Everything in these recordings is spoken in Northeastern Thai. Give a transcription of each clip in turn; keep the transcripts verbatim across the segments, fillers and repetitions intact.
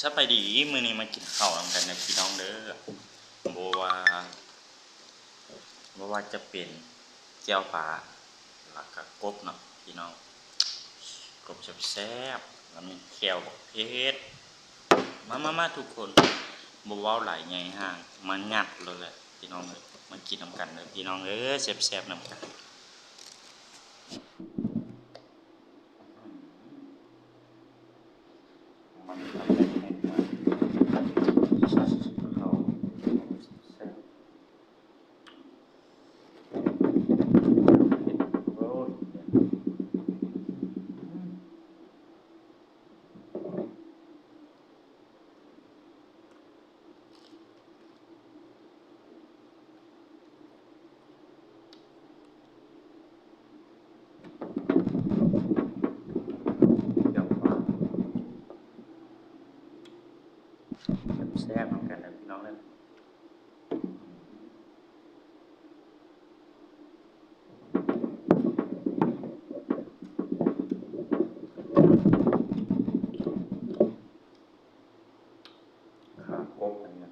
สบายดี มื้อนี้มากินข้าวนำกันนะพี่น้องเด้อ บ่ว่า บ่ว่าจะเป็นแจ่วปลา แล้วก็กบเนาะพี่น้อง กบแซ่บๆ แล้วมีแจ่วบักเผ็ด มามามาทุกคน บ่เว้าหลายไงห่าง มางัดเลยแหละพี่น้องเอ้ย มากินนำกันเลยพี่น้องเอ้ย แซ่บๆนำกัน มันทำได้แน่นมาก เขาแซ่บ โอ้ย แซ่บๆนำกันนะพี่น้องเด้อ ขากบอันนี้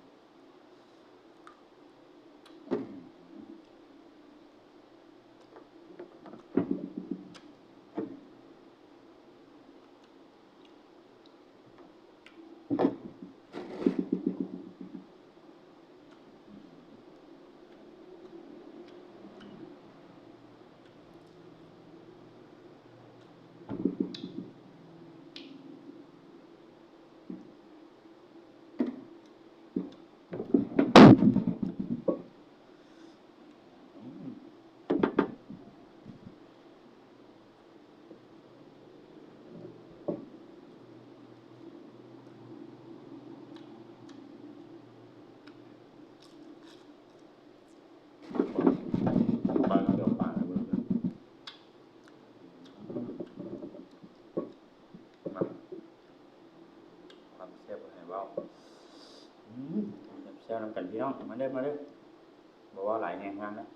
ปลาเดียวปลาเบิ่งเด้อ มา ความแซ่บบ่ให้เว้า อืม แซ่บๆนำกันพี่น้อง มาเด้อ มาเด้อ บ่เว้าหลายแฮงงานนะ